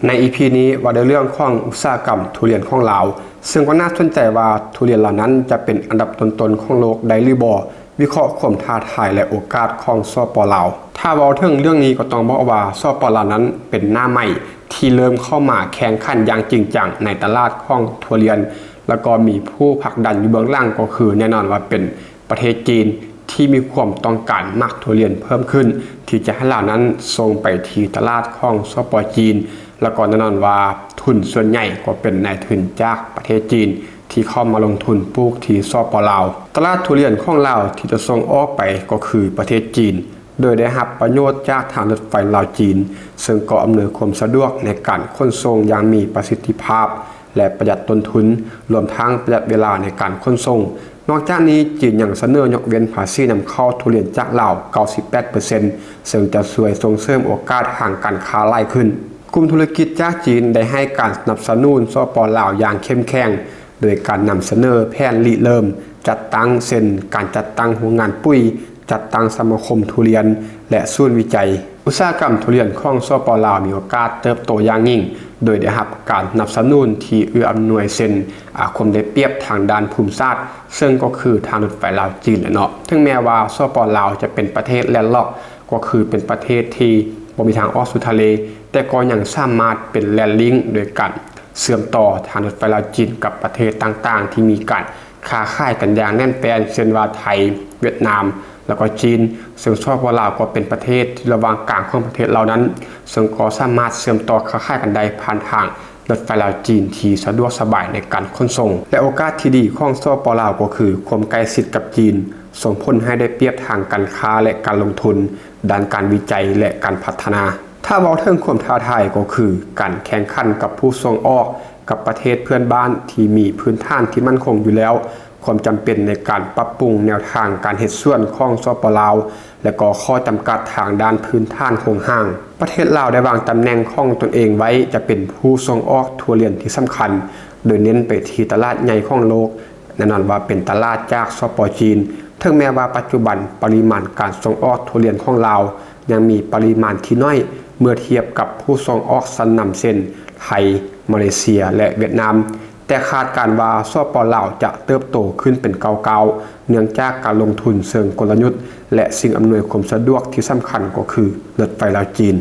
ໃນອີພີນີ້ວ່າດ້ວຍເລື່ອງຂອງອຸດສາຫະກຳທຸລຽນຂອງລາວ, ເຊິ່ງກໍໜ້າສົນໃຈວ່າທຸລຽນລາວນັ້ນຈະເປັນອັນດັບຕົ້ນໆຂອງໂລກໄດ້ຫຼືບໍ່, ວິເຄາະຄວາມທ້າທາຍ ແລະ ໂອກາດຂອງ ສປ ລາວ. ຖ້າເວົ້າເຖິງເລື່ອງນີ້ກໍຕ້ອງບອກວ່າ ສປ ລາວນັ້ນເປັນໜ້າໃໝ່ທີ່ເລີ່ມເຂົ້າມາແຂ່ງຂັນຢ່າງຈິງຈັງໃນຕະຫຼາດຂອງທຸລຽນ, ແລ້ວກໍມີຜູ້ຜັກດັນຢູ່ເບື້ອງຫຼັງກໍຄືແນ່ນອນວ່າເປັນ ປະເທດຈີນທີ່ມີຄວາມຕ້ອງການໝາກທຸລຽນເພີ່ມຂຶ້ນ ທີ່ຈະໃຫ້ລາວນັ້ນສົ່ງໄປທີ່ຕະຫຼາດຂອງ ສປ ຈີນ, ແລ້ວກໍແນ່ນອນວ່າທຶນສ່ວນໃຫຍ່ກໍເປັນນາຍທຶນຈາກປະເທດຈີນທີ່ເຂົ້າມາລົງທຶນປູກທີ່ ສປ ລາວ. ຕະຫຼາດທຸລຽນຂອງລາວທີ່ຈະສົ່ງອອກໄປກໍຄືປະເທດຈີນ, ໂດຍໄດ້ຮັບປະໂຫຍດຈາກທາງລົດໄຟລາວ-ຈີນ, ເຊິ່ງກໍອຳນວຍຄວາມສະດວກໃນການຂົນສົ່ງຢ່າງມີປະສິດທິພາບ ແລະ ປະຢັດຕົ້ນທຶນ, ລວມທັງປະຢັດເວລາໃນການຂົນສົ່ງ. ນອກຈາກນີ້, ຈີນຍັງສະເໜີຍົກເວັ້ນພາສີນຳເຂົ້າທຸລຽນຈາກລາວ ເກົ້າສິບແປດເປີເຊັນ ເຊິ່ງຈະຊ່ວຍສົ່ງເສີມໂອກາດທາງການຄ້າຫຼາຍຂຶ້ນ. ກຸ່ມທຸລະກິດຈາກຈີນໄດ້ໃຫ້ການສະໜັບສະໜູນ ສປ ລາວ ຢ່າງເຂັ້ມແຂງ ໂດຍການນຳສະເໜີແຜນລິເລີ່ມຈັດຕັ້ງ ເຊັ່ນ ການຈັດຕັ້ງໂຮງງານປຸ໋ຍ, ຈັດຕັ້ງສະມາຄົມທຸລຽນ ແລະ ສູນວິໄຈ. ອຸດສາຫະກຳທຸລຽນຂອງ ສປ ລາວ ມີໂອກາດເຕີບໂຕຢ່າງຍິ່ງ ໂດຍໄດ້ຮັບການສະໜັບສະໜູນທີ່ເອື້ອອຳນວຍ ເຊັ່ນ ອາ ຄວາມໄດ້ປຽບທາງດ້ານພູມສາດ, ເຊິ່ງກໍຄືທາງລົດໄຟລາວ-ຈີນແຫຼະເນາະ. ເຖິງແມ່ວ່າ ສປ ລາວ ຈະເປັນປະເທດແລນລັອກ, ກໍຄືເປັນປະເທດທີ່ບໍ່ມີທາງອອກສູ່ທະເລ, ແຕ່ກໍຍັງສາມາດເປັນແລນລິ້ງ ໂດຍການເຊື່ອມຕໍ່ທາງລົດໄຟລາວ-ຈີນກັບປະເທດຕ່າງໆທີ່ມີການ ຄ້າຂາຍກັນຢ່າງແໜ້ນແຟ້ນ ເຊັ່ນວ່າ ໄທ, ຫວຽດນາມ ແລ້ວກໍຈີນ, ເຊິ່ງ ສປ ລາວ ກໍເປັນປະເທດທີ່ລະຫວ່າງກາງຂອງປະເທດລາວນັ້ນ, ເຊິ່ງກໍສາມາດເຊື່ອມຕໍ່ຄ້າຂາຍກັນໄດ້ຜ່ານທາງລົດໄຟລາວ-ຈີນທີ່ສະດວກສະບາຍໃນການຂົນສົ່ງ. ແລະ ໂອກາດທີ່ດີຂອງ ສປ ລາວ ກໍຄືຄວາມໃກ້ຊິດກັບຈີນ ສົ່ງຜົນໃຫ້ໄດ້ປຽບທາງການຄ້າ ແລະ ການລົງທຶນ, ດ້ານການວິໄຈ ແລະ ການພັດທະນາ. ຖ້າເວົ້າເຖິງຄວາມທ້າທາຍກໍຄືການແຂ່ງຂັນກັບຜູ້ສົ່ງອອກ ກັບປະເທດເພື່ອນບ້ານທີ່ມີພື້ນຖານທີ່ໝັ້ນຄົງຢູ່ແລ້ວ, ຄວາມຈຳເປັນໃນການປັບປຸງແນວທາງການເຮັດສວນຂອງ ສປ ລາວ ແລະ ກໍຂໍ້ຈຳກັດທາງດ້ານພື້ນຖານໂຄງຮ່າງ. ປະເທດລາວໄດ້ວາງຕຳແໜ່ງຂອງຕົນເອງໄວ້ຈະເປັນຜູ້ສົ່ງອອກທຸລຽນທີ່ສຳຄັນ, ໂດຍເນັ້ນໄປທີ່ຕະຫຼາດໃຫຍ່ຂອງໂລກ, ແນ່ນອນວ່າເປັນຕະຫຼາດຈາກ ສປ ຈີນ. ເຖິງແມ່ວ່າປັດຈຸບັນປະລິມານການສົ່ງອອກທຸລຽນຂອງລາວຍັງມີປະລິມານທີ່ໜ້ອຍເມື່ອທຽບກັບຜູ້ສົ່ງອອກຊັ້ນນຳເຊັ່ນ ໄທ, ມາເລເຊຍ ແລະ ຫວຽດນາມ, ແຕ່ຄາດການວ່າ ສປ ລາວ ຈະເຕີບໂຕຂຶ້ນເປັນກ້າວໆ ເນື່ອງຈາກການລົງທຶນເຊີງກົນລະຍຸດ ແລະ ສິ່ງອຳນວຍຄວາມສະດວກທີ່ສຳຄັນກໍຄືລົດໄຟລາວ-ຈີນ.